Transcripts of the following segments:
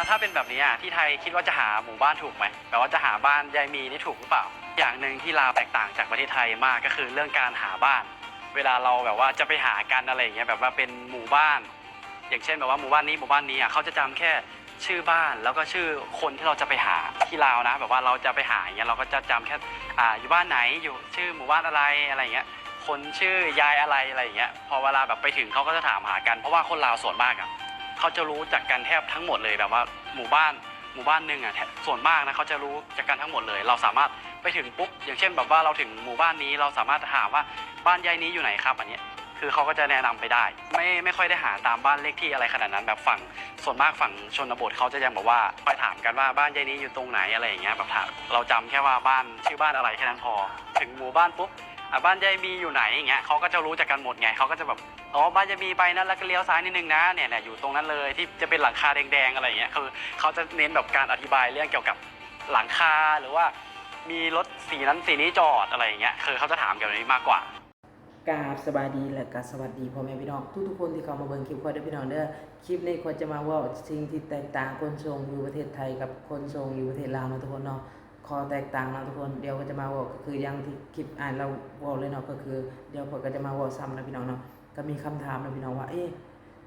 ถ้าเป็นแบบนี้อะ ที่ไทยคิดว่าจะหาหมู่บ้านถูกไหม? แบบว่าจะหาบ้านยายมีนี่ถูกหรือเปล่า? อย่างหนึ่งที่ลาวแตกต่างจากประเทศไทยมากก็คือเรื่องการหาบ้าน เวลาเราแบบว่าจะไปหากันอะไรอย่างเงี้ย แบบว่าเป็นหมู่บ้าน อย่างเช่นแบบว่าหมู่บ้านนี้ หมู่บ้านนี้อะ เขาจะจำแค่ชื่อบ้าน แล้วก็ชื่อคนที่เราจะไปหา ที่ลาวนะ แบบว่าเราจะไปหาอย่างเงี้ย เราก็จะจำแค่ อ่า อยู่บ้านไหน อยู่ชื่อหมู่บ้านอะไร อะไรอย่างเงี้ย คนชื่อยายอะไร อะไรอย่างเงี้ย พอเวลาแบบไปถึงเขาก็จะถามหากัน เพราะว่าคนลาวส่วนมากอะ เขาจะรู้จักกันแทบทั้งหมดเลย แบบว่าหมู่บ้าน หมู่บ้านหนึ่งอะ แท- ส่วนมากนะ เขาจะรู้จักกันทั้งหมดเลย เราสามารถไปถึงปุ๊บ อย่างเช่นแบบว่าเราถึงหมู่บ้านนี้ เราสามารถถามว่า "บ้านยายนี้อยู่ไหนครับ" อันเนี้ย คือเขาก็จะแนะนำไปได้ ไม่- ไม่ค่อยได้หาตามบ้านเลขที่อะไรขนาดนั้น แบบฝั่ง ส่วนมากฝั่งชนบทเขาจะยังแบบว่าคอยถามกันว่า "บ้านยายนี้อยู่ตรงไหน" อะไรอย่างเงี้ย แบบถาม เราจำแค่ว่าบ้าน ชื่อบ้านอะไรแค่นั้นพอ ถึงหมู่บ้านปุ๊บ "อ่ะ บ้านยายมีอยู่ไหน" อย่างเงี้ย เขาก็จะรู้จักกันหมดไง เขาก็จะแบบ อ๋อ บ้านยายมีไปนั้น แล้วก็เลี้ยวซ้ายนิดนึงนะ เนี่ย เนี่ย อยู่ตรงนั้นเลย ที่จะเป็นหลังคาแดงๆ อะไรอย่างเงี้ย คือเขาจะเน้นแบบการอธิบายเรื่องเกี่ยวกับหลังคา หรือว่ามีรถสีนั้นสีนี้จอด อะไรอย่างเงี้ย คือเขาจะถามเกี่ยวกับนี้มากกว่า กราบสบายดี และก็สวัสดีพ่อแม่พี่น้องทุกๆคนที่เข้ามาเบิ่งคลิปข้อยเด้อพี่น้องเด้อ คลิปนี้ข้อยจะมาเว้าสิ่งที่แตกต่างขนส่งอยู่ประเทศไทยกับขนส่งอยู่ประเทศลาวเนาะทุกคนเนาะ ข้อแตกต่างเนาะทุกคน เดี๋ยวก็จะมาเว้า ก็คืออย่างที่คลิปอ้ายลาวเว้าเลยเนาะ ก็คือเดี๋ยวข้อยก็จะมาเว้าซ้ำนะพี่น้องเนาะ ก็มีคำถามนะพี่น้องว่า เอ๊ะ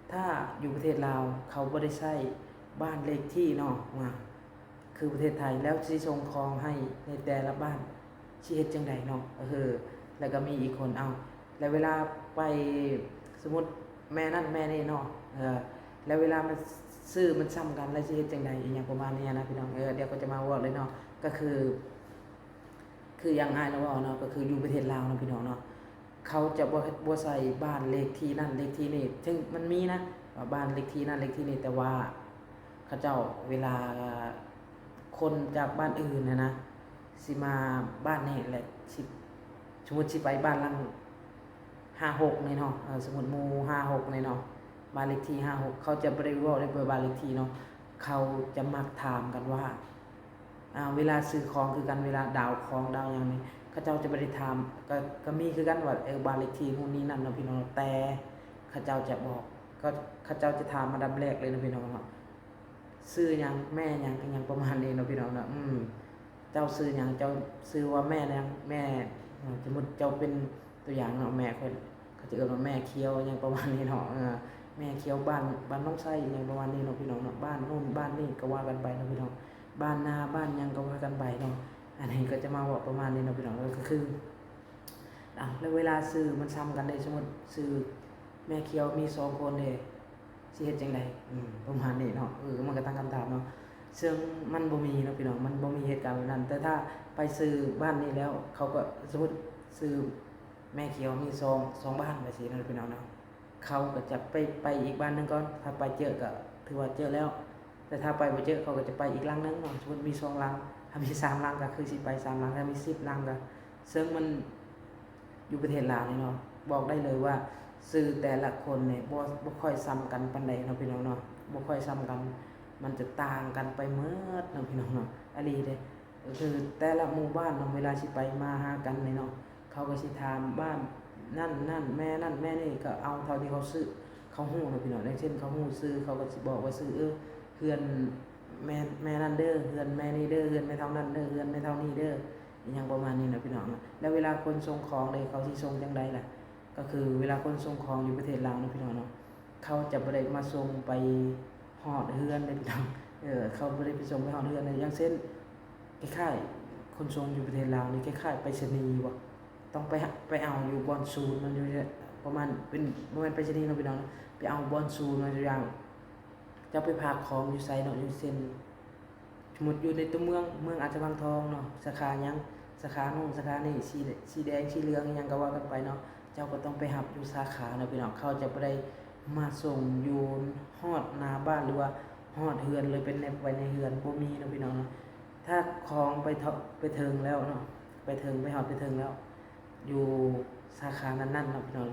ถ้าอยู่ประเทศลาวเขาบ่ได้ใช้บ้านเลขที่เนาะ ว่า คือประเทศไทย แล้วสิส่งของให้ในแต่ละบ้าน สิเฮ็ดจั่งใดเนาะ เออ แล้วก็มีอีกคน เอ้า แล้วเวลาไป สมมุติแม่นั่นแม่นี่เนาะ เออ แล้วเวลามันชื่อมันซ้ำกัน แล้วสิเฮ็ดจั่งใด อีหยังประมาณนี้นะพี่น้อง เออ เดี๋ยวก็จะมาเว้าเลยเนาะ ก็คือ คืออย่างอ้ายลาวเว้าเนาะ ก็คืออยู่ประเทศลาวเนาะพี่น้องเนาะ เขาจะบ่ บ่ใส่บ้านเลขที่นั่นเลขที่นี่ ถึงมันมีนะ ว่าบ้านเลขที่นั่นเลขที่นี่ แต่ว่าเขาเจ้าเวลาคนจากบ้านอื่นหั้นนะ สิมาบ้านนี้ และสิ สมมุติสิไปบ้านหลังห้าหกนี่เนาะ เอ่อ สมมุติหมู่ห้าหกนี่เนาะ บ้านเลขที่ห้าหก เขาจะบ่ได้เว้าได้เบอร์บ้านเลขที่เนาะ เขาจะมักถามกันว่า ອ່າ ເວລາຊື້ຂອງຄືກັນ ເວລາດາວຂອງດາວຫຍັງນີ້ ເຂົາເຈົ້າຈະບໍ່ໄດ້ຖາມ ກະ ກະມີຄືກັນວ່າ ເອີ ບ້ານເລກທີ່ ໂນ່ນນີ້ນັ້ນເນາະພີ່ນ້ອງ ແຕ່ເຂົາເຈົ້າຈະບອກ ເຂົາເຈົ້າຈະຖາມອັນດັບແລກເລີຍເນາະພີ່ນ້ອງເນາະ ຊື່ຫຍັງ ແມ່ຫຍັງ ອີ່ຫຍັງປະມານນີ້ເນາະພີ່ນ້ອງເນາະ ອືມ ເຈົ້າຊື່ຫຍັງ ເຈົ້າຊື່ວ່າແມ່ຫຍັງ ແມ່ ສົມມຸດເຈົ້າເປັນ ຕົວຢ່າງເນາະ ແມ່ຂ້ອຍ ເຂົາຈະເອີ້ນວ່າແມ່ຂຽວ ຫຍັງປະມານນີ້ເນາະ ເອີ ແມ່ຂຽວບ້ານ ບ້ານໜອງໄຊ ຫຍັງປະມານນີ້ເນາະພີ່ນ້ອງເນາະ ບ້ານໂນ່ນບ້ານນີ້ກໍວ່າກັນໄປເນາະພີ່ນ້ອງ ບ້ານນາບ້ານຫຍັງກໍວ່າກັນໄປເນາະ ອັນນີ້ກໍຈະມາເວົ້າປະມານນີ້ເນາະພີ່ນ້ອງ ກໍຄື ເອົາ ແລ້ວເວລາຊື່ມັນຊ້ຳກັນເດ້ ສົມມຸດຊື່ແມ່ຂຽວມີສອງຄົນເດ້ ຊິເຮັດຈັ່ງໃດ ອືມ ປະມານນີ້ເນາະ ເອີ ມັນກໍຕັ້ງຄຳຖາມເນາະ ເຊິ່ງມັນບໍ່ມີເນາະພີ່ນ້ອງ ມັນບໍ່ມີເຫດການແບບນັ້ນ ແຕ່ຖ້າໄປຊື່ບ້ານນີ້ແລ້ວ ເຂົາກໍ ສົມມຸດຊື່ ແມ່ຂຽວມີສອງ ສອງບ້ານ ວ່າຊີ້ເນາະພີ່ນ້ອງເນາະ ເຂົາກໍຈະໄປ ໄປອີກບ້ານໜຶ່ງກ່ອນ ຖ້າໄປເຈີກໍຖືວ່າເຈີແລ້ວ ແຕ່ຖ້າໄປບໍ່ເຈີ ເຂົາກໍຈະໄປອີກຫຼັງໜຶ່ງເນາະ ສົມມຸດມີສອງຫຼັງ ຖ້າມີສາມຫຼັງກໍຄືຊິໄປສາມຫຼັງ ຖ້າມີສິບຫຼັງກໍ ເຊິ່ງມັນຢູ່ປະເທດລາວນີ້ເນາະ ບອກໄດ້ເລີຍວ່າຊື່ແຕ່ລະຄົນນີ້ບໍ່ ບໍ່ຄ່ອຍຊ້ຳກັນປານໃດເນາະພີ່ນ້ອງເນາະ ບໍ່ຄ່ອຍຊ້ຳກັນ ມັນຈະຕ່າງກັນໄປໝົດເນາະພີ່ນ້ອງເນາະ ອີ່ຫຼີເດ້ ກໍຄືແຕ່ລະໝູ່ບ້ານເນາະ ເວລາຊິໄປມາຫາກັນນີ້ເນາະ ເຂົາກໍຊິຖາມບ້ານນັ້ນນັ້ນ ແມ່ນັ້ນແມ່ນີ້ ກໍເອົາເທົ່າທີ່ເຂົາຊື່ ເຂົາຮູ້ເນາະພີ່ນ້ອງ ຢ່າງເຊັ່ນເຂົາຮູ້ຊື່ ເຂົາກໍຊິບອກວ່າຊື່ ເອີ ເຮືອນແມ່ ແມ່ນັ້ນເດີ ເຮືອນແມ່ນີ້ເດີ ເຮືອນແມ່ເຖົ້ານັ້ນເດີ ເຮືອນແມ່ເຖົ້ານີ້ເດີ ອີ່ຫຍັງປະມານນີ້ເນາະພີ່ນ້ອງເນາະ ແລ້ວເວລາຄົນສົ່ງຂອງເດ ເຂົາຊິສົ່ງຈັ່ງໃດລະ ກໍຄືເວລາຄົນສົ່ງຂອງຢູ່ປະເທດລາວເນາະພີ່ນ້ອງເນາະ ເຂົາຈະບໍ່ໄດ້ມາສົ່ງໄປຮອດເຮືອນເດ້ພີ່ນ້ອງ ເອີ ເຂົາບໍ່ໄດ້ໄປສົ່ງໄປຮອດເຮືອນເດ້ ຢ່າງເຊັ່ນ ຄ້າຍໆ ຂົນສົ່ງຢູ່ປະເທດລາວນີ້ຄ້າຍໆໄປສະນີບໍ ຕ້ອງໄປ ໄປເອົາຢູ່ບ່ອນສູນມັນຢູ່ ປະມານເປັນ ບໍ່ແມ່ນໄປສະນີເນາະພີ່ນ້ອງເນາະ ໄປເອົາບ່ອນສູນມັນຢູ່ຢ່າງ ເຈົ້າໄປຝາກຂອງຢູ່ໃສເນາະ ຢ່າງເຊັ່ນ ສົມມຸດຢູ່ໃນຕົວເມືອງ ເມືອງອາດຈະວັງທອງເນາະ ສາຂາຫຍັງ ສາຂາໂນ່ນສາຂານີ້ ສີ ສີແດງ ສີເຫຼືອງ ອີ່ຫຍັງກໍວ່າກັນໄປເນາະ ເຈົ້າກໍຕ້ອງໄປຮັບຢູ່ສາຂາເນາະພີ່ນ້ອງ ເຂົາຈະບໍ່ໄດ້ມາສົ່ງຢູ່ຮອດໜ້າບ້ານ ຫຼືວ່າຮອດເຮືອນເລີຍ ໄປແນບໄວ້ໃນເຮືອນ ບໍ່ມີເນາະພີ່ນ້ອງເນາະ ຖ້າຂອງໄປເຖິງ ໄປເຖິງແລ້ວເນາະ ໄປເຖິງ ໄປຮອດໄປເຖິງແລ້ວ ຢູ່ສາຂານັ້ນໆເນາະພີ່ນ້ອງ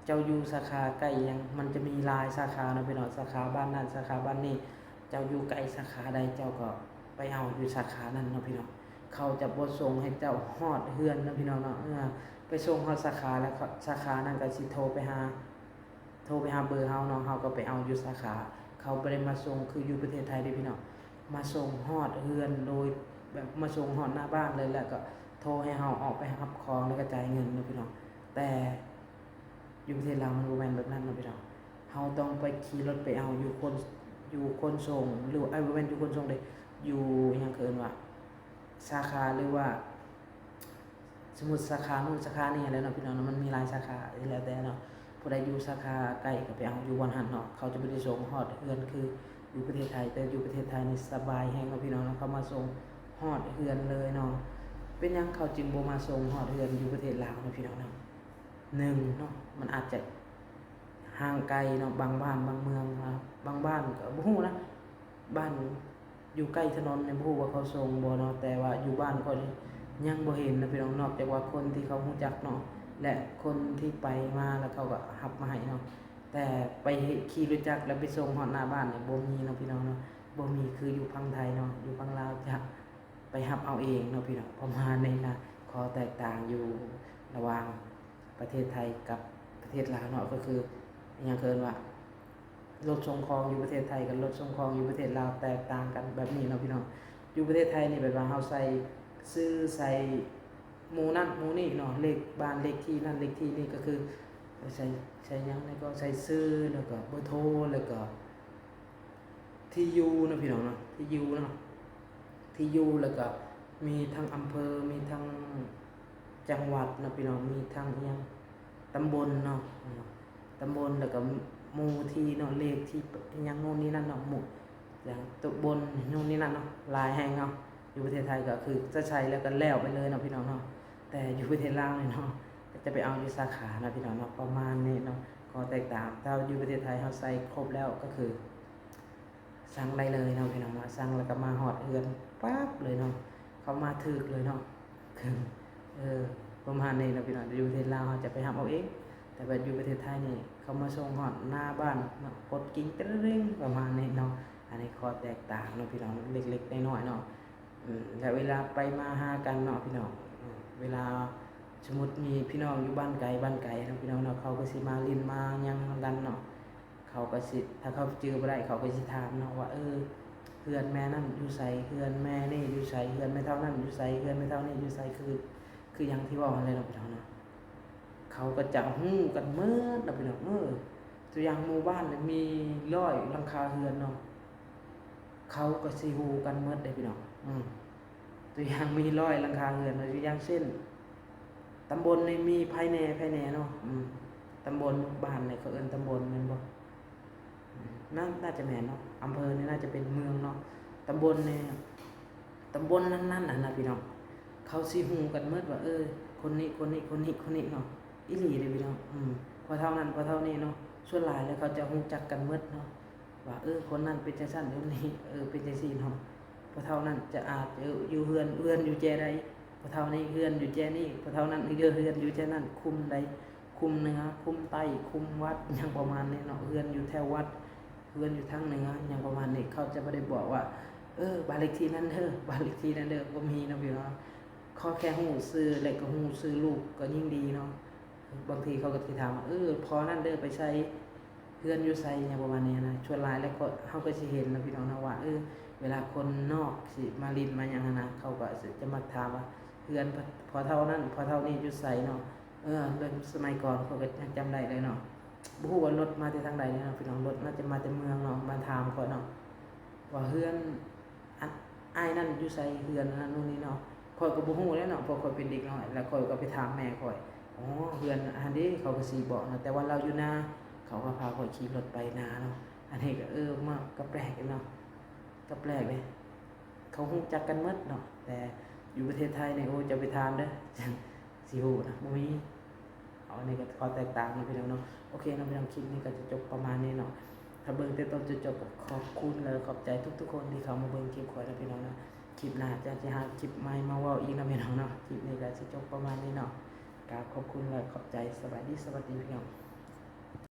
ເຈົ້າຢູ່ສາຂາໃກ້ຫຍັງ ມັນຈະມີຫຼາຍສາຂາເນາະພີ່ນ້ອງ ສາຂາບ້ານນັ້ນ ສາຂາບ້ານນີ້ ເຈົ້າຢູ່ໃກ້ສາຂາໃດ ເຈົ້າກໍໄປເອົາຢູ່ສາຂານັ້ນເນາະພີ່ນ້ອງ ເຂົາຈະບໍ່ສົ່ງໃຫ້ເຈົ້າຮອດເຮືອນເນາະພີ່ນ້ອງເນາະ ເອີ ໄປສົ່ງຮອດສາຂາແລ້ວ ສາຂານັ້ນກໍຊິໂທໄປຫາ ໂທໄປຫາເບີເຮົາເນາະ ເຮົາກໍໄປເອົາຢູ່ສາຂາ ເຂົາບໍ່ໄດ້ມາສົ່ງຄືຢູ່ປະເທດໄທເດ້ພີ່ນ້ອງ, ມາສົ່ງຮອດເຮືອນໂດຍແບບມາສົ່ງຮອດໜ້າບ້ານເລີຍ ແລ້ວກໍໂທໃຫ້ເຮົາອອກໄປຮັບຂອງ ແລ້ວກໍຈ່າຍເງິນເນາະພີ່ນ້ອງ. ແຕ່ຢູ່ປະເທດລາວມັນບໍ່ແມ່ນແບບນັ້ນເນາະພີ່ນ້ອງ, ເຮົາຕ້ອງໄປຂີ່ລົດໄປເອົາຢູ່ຂົນ ຢູ່ຂົນສົ່ງ ຫຼື ເອີ ບໍ່ແມ່ນຢູ່ຂົນສົ່ງເດ້ ຢູ່ຫຍັງເຂົາເອີ້ນວ່າສາຂາ ຫຼືວ່າ ສົມມຸດສາຂາໂນ້ນສາຂານີ້ແຫຼະເນາະພີ່ນ້ອງເນາະ, ມັນມີຫຼາຍສາຂາ ແລ້ວແຕ່ເນາະ, ຜູ້ໃດຢູ່ສາຂາໃກ້ກໍໄປເອົາຢູ່ບ່ອນຫັ້ນເນາະ, ເຂົາຈະບໍ່ໄດ້ສົ່ງຮອດເຮືອນຄືຢູ່ປະເທດໄທ. ແຕ່ຢູ່ປະເທດໄທນີ້ສະບາຍແຮງເນາະພີ່ນ້ອງເນາະ, ເຂົາມາສົ່ງຮອດເຮືອນເລີຍເນາະ. ເປັນຫຍັງເຂົາຈຶ່ງບໍ່ມາສົ່ງຮອດເຮືອນຢູ່ປະເທດລາວເນາະພີ່ນ້ອງເນາະ? ໜຶ່ງເນາະ ມັນອາດຈະຫ່າງໄກເນາະ, ບາງບ້ານບາງເມືອງ ບາງບ້ານກໍບໍ່ຮູ້ນະ, ບ້ານ ຢູ່ໃກ້ຖະໜົນນີ້ບໍ່ຮູ້ວ່າເຂົາສົ່ງບໍ່ເນາະ, ແຕ່ວ່າຢູ່ບ້ານຂ້ອຍນີ້ຍັງບໍ່ເຫັນນະພີ່ນ້ອງ, ນອກຈາກວ່າຄົນທີ່ເຂົາຮູ້ຈັກເນາະ ແລະ ຄົນທີ່ໄປມາແລ້ວເຂົາກໍຮັບມາໃຫ້ເນາະ. ແຕ່ໄປຂີ່ລົດຈັກແລ້ວໄປສົ່ງຮອດໜ້າບ້ານນີ້ບໍ່ມີເນາະພີ່ນ້ອງເນາະ, ບໍ່ມີຄືຢູ່ຝັ່ງໄທເນາະ. ຢູ່ຝັ່ງລາວຈະໄປຮັບເອົາເອງເນາະພີ່ນ້ອງ, ປະມານນີ້ນະ. ຂໍ້ແຕກຕ່າງຢູ່ລະຫວ່າງປະເທດໄທກັບປະເທດລາວເນາະ, ກໍຄືຫຍັງເຂົາເອີ້ນວ່າ ລົດສົ່ງຂອງຢູ່ປະເທດໄທກັບລົດສົ່ງຂອງຢູ່ປະເທດລາວແຕກຕ່າງກັນແບບນີ້ເນາະພີ່ນ້ອງ. ຢູ່ປະເທດໄທນີ້ແບບວ່າເຮົາໃສ່ຊື່ ໃສ່ໝູ່ນັ້ນໝູ່ນີ້ເນາະ, ເລກບ້ານເລກທີ່ນັ້ນເລກທີ່ນີ້ ກໍຄືໃສ່ ໃສ່ຫຍັງແດ່ກໍໃສ່ຊື່ ແລ້ວກໍເບີໂທ ແລ້ວກໍທີ່ຢູ່ເນາະພີ່ນ້ອງເນາະ, ທີ່ຢູ່ເນາະ ທີ່ຢູ່ ແລ້ວກໍມີທັງອຳເພີ ມີທັງຈັງຫວັດເນາະພີ່ນ້ອງ, ມີທັງອີ່ຫຍັງ ຕຳບົນເນາະ ຕຳບົນ ແລ້ວກໍໝູ່ທີ່ເນາະ, ເລກທີ່ອີ່ຫຍັງໂນ່ນນີ້ນັ້ນເນາະ, ໝູ່ຫຍັງຕຳບົນໂນ່ນນີ້ນັ້ນເນາະ, ຫຼາຍແຫ່ງເນາະ. ຢູ່ປະເທດໄທກໍຄືຈະໃສ່ແລ້ວກໍແລ້ວໄປເລີຍເນາະພີ່ນ້ອງເນາະ, ແຕ່ຢູ່ປະເທດລາວນີ້ເນາະ ກໍຈະໄປເອົາຢູ່ສາຂາເນາະພີ່ນ້ອງເນາະ, ປະມານນີ້ເນາະ. ຂໍ້ແຕກຕ່າງ ຖ້າຢູ່ປະເທດໄທເຮົາໃສ່ຄົບແລ້ວກໍຄື ສັ່ງໄດ້ເລີຍເນາະພີ່ນ້ອງເນາະ, ສັ່ງແລ້ວກໍມາຮອດເຮືອນປັບເລີຍເນາະ, ເຂົ້າມາຖືກເລີຍເນາະ. ເອີ ປະມານນີ້ເນາະພີ່ນ້ອງ, ຢູ່ປະເທດລາວເຮົາຈະໄປຮັບເອົາເອງ, ແຕ່ວ່າຢູ່ປະເທດໄທນີ້ເຂົາມາສົ່ງຮອດໜ້າບ້ານເນາະ, ກົດກິ່ງ ຕະລິງ ປະມານນີ້ເນາະ. ອັນນີ້ຂໍ້ແຕກຕ່າງເນາະພີ່ນ້ອງ, ເລັກໆນ້ອຍໆເນາະ. ແລ້ວເວລາໄປມາຫາກັນເນາະພີ່ນ້ອງ, ເວລາສົມມຸດມີພີ່ນ້ອງຢູ່ບ້ານໄກ ບ້ານໄກເນາະພີ່ນ້ອງເນາະ, ເຂົາກໍຊິມາຫຼິ້ນມາຫຍັງນຳກັນເນາະ. ເຂົາກໍຊິ ຖ້າເຂົາຈື່ບໍ່ໄດ້ ເຂົາກໍຊິຖາມເນາະວ່າ ເອີ ເຮືອນແມ່ນັ້ນຢູ່ໃສ ເຮືອນແມ່ນີ້ຢູ່ໃສ ເຮືອນແມ່ເຖົ້ານັ້ນຢູ່ໃສ ເຮືອນແມ່ເຖົ້ານີ້ຢູ່ໃສ ຄື ຄືຢ່າງທີ່ເວົ້າຫັ້ນແຫຼະເນາະພີ່ນ້ອງເນາະ. ເຂົາກໍຈະຮູ້ກັນໝົດເນາະພີ່ນ້ອງ. ເອີ ຕົວຢ່າງໝູ່ບ້ານນີ້ມີຮ້ອຍຫຼັງຄາເຮືອນເນາະ, ເຂົາກໍຊິຮູ້ກັນໝົດເດ້ພີ່ນ້ອງ. ອື ຕົວຢ່າງມີຮ້ອຍຫຼັງຄາເຮືອນເນາະ, ຕົວຢ່າງເຊັ່ນ ຕຳບົນນີ້ມີໃຜແດ່ ໃຜແດ່ເນາະ. ອື ຕຳບົນ ບ້ານນີ້ເຂົາເອີ້ນຕຳບົນແມ່ນບໍ່? ອື ໜ້າ ໜ້າຈະແມ່ນເນາະ, ອຳເພີນີ້ໜ້າຈະເປັນເມືອງເນາະ. ຕຳບົນນີ້ ຕຳບົນນັ້ນໆຫັ້ນນະພີ່ນ້ອງ, ເຂົາຊິຮູ້ກັນໝົດວ່າ ເອີ ຄົນນີ້ ຄົນນີ້ ຄົນນີ້ ຄົນນີ້ເນາະ. ອີ່ຫຼີເດ້ພີ່ນ້ອງ. ອື ພໍ່ເຖົ້ານັ້ນ ພໍ່ເຖົ້ານີ້ເນາະ, ສ່ວນຫຼາຍແລ້ວເຂົາຈະຮູ້ຈັກກັນໝົດເນາະ. ວ່າ ເອີ ຄົນນັ້ນເປັນຈັ່ງຊັ້ນ ຄົນນີ້ ເອີ ເປັນຈັ່ງຊີ້ເນາະ. ພໍ່ເຖົ້ານັ້ນຈະອາດ ເອີ ຢູ່ເຮືອນ ເຮືອນຢູ່ແຈໃດ, ພໍ່ເຖົ້ານີ້ເຮືອນຢູ່ແຈນີ້, ພໍ່ເຖົ້ານັ້ນເຮືອນ ເຮືອນຢູ່ແຈນັ້ນ, ຄຸ້ມໃດ ຄຸ້ມເໜືອ ຄຸ້ມໃຕ້ ຄຸ້ມວັດ ຫຍັງປະມານນີ້ເນາະ, ເຮືອນຢູ່ແຖວວັດ ເຮືອນຢູ່ທາງເໜືອ ຫຍັງປະມານນີ້. ເຂົາຈະບໍ່ໄດ້ບອກວ່າ ເອີ ບ້ານເລກທີ່ນັ້ນເດີ ບ້ານເລກທີ່ນັ້ນເດີ ບໍ່ມີເນາະພີ່ນ້ອງ. ຂໍແຄ່ຮູ້ຊື່ ແລະກໍຮູ້ຊື່ລູກກໍຍິ່ງດີເນາະ. ບາງທີເຂົາກໍຊິຖາມວ່າ ເອີ ພໍ່ນັ້ນເດີໄປໃສ ເຮືອນຢູ່ໃສ ຫຍັງປະມານນີ້ນະ. ສ່ວນຫຼາຍແລ້ວກໍ ເຮົາກໍຊິເຫັນເນາະພີ່ນ້ອງເນາະ ວ່າ ເອີ ເວລາຄົນນອກຊິມາຫຼິ້ນມາຫຍັງຫັ້ນນະ ເຂົາກໍຈະມັກຖາມວ່າ ເຮືອນພໍ່ເຖົ້ານັ້ນ ພໍ່ເຖົ້ານີ້ຢູ່ໃສເນາະ. ເອີ ເລື່ອງສະໄໝກ່ອນຂ້ອຍກໍຍັງຈຳໄດ້ເລີຍເນາະ. ບໍ່ຮູ້ວ່າລົດມາແຕ່ທາງໃດເນາະພີ່ນ້ອງ, ລົດໜ້າຈະມາແຕ່ເມືອງເນາະ ມາຖາມຂ້ອຍເນາະ ວ່າເຮືອນ ອັນ ອ້າຍນັ້ນຢູ່ໃສ ເຮືອນອັນນັ້ນໂນ່ນນີ້ເນາະ. ຂ້ອຍກໍບໍ່ຮູ້ແຫຼະເນາະ ເພາະຂ້ອຍເປັນເດັກນ້ອຍ ແລ້ວຂ້ອຍກໍໄປຖາມແມ່ຂ້ອຍ ອໍ ເຮືອນຫັ້ນເດ້ ເຂົາກໍຊີ້ບອກເນາະ. ແຕ່ວ່າລາວຢູ່ນາ ເຂົາກໍພາຂ້ອຍຂີ່ລົດໄປນາເນາະ. ອັນນີ້ກໍ ເອີ ມາ ກໍແປກເນາະ ກໍແປກເດ້ ເຂົາຮູ້ຈັກກັນໝົດເນາະ. ແຕ່ຢູ່ປະເທດໄທນີ້ ໂອ້ ເຈົ້າໄປຖາມເດີ ຊິຮູ້ນະ ບໍ່ມີ. ເອົາ ອັນນີ້ກໍຂໍ້ແຕກຕ່າງເນາະພີ່ນ້ອງເນາະ. ໂອເຄເນາະພີ່ນ້ອງ ຄລິບນີ້ກໍຈະຈົບປະມານນີ້ເນາະ. ຖ້າເບິ່ງແຕ່ຕົ້ນຈົນຈົບ ກໍຂອບຄຸນ ແລະ ຂອບໃຈທຸກໆຄົນທີ່ເຂົ້າມາເບິ່ງຄລິບຂ້ອຍເນາະພີ່ນ້ອງເນາະ. ຄລິບໜ້າຈະ ຈະຫາຄລິບໃໝ່ມາເວົ້າອີກເນາະພີ່ນ້ອງເນາະ. ຄລິບນີ້ກໍຊິຈົບປະມານນີ້ເນາະ. ກາບຂອບຄຸນ ແລະ ຂອບໃຈ. ສະບາຍດີ ສະຫວັດດີພີ່ນ້ອງ.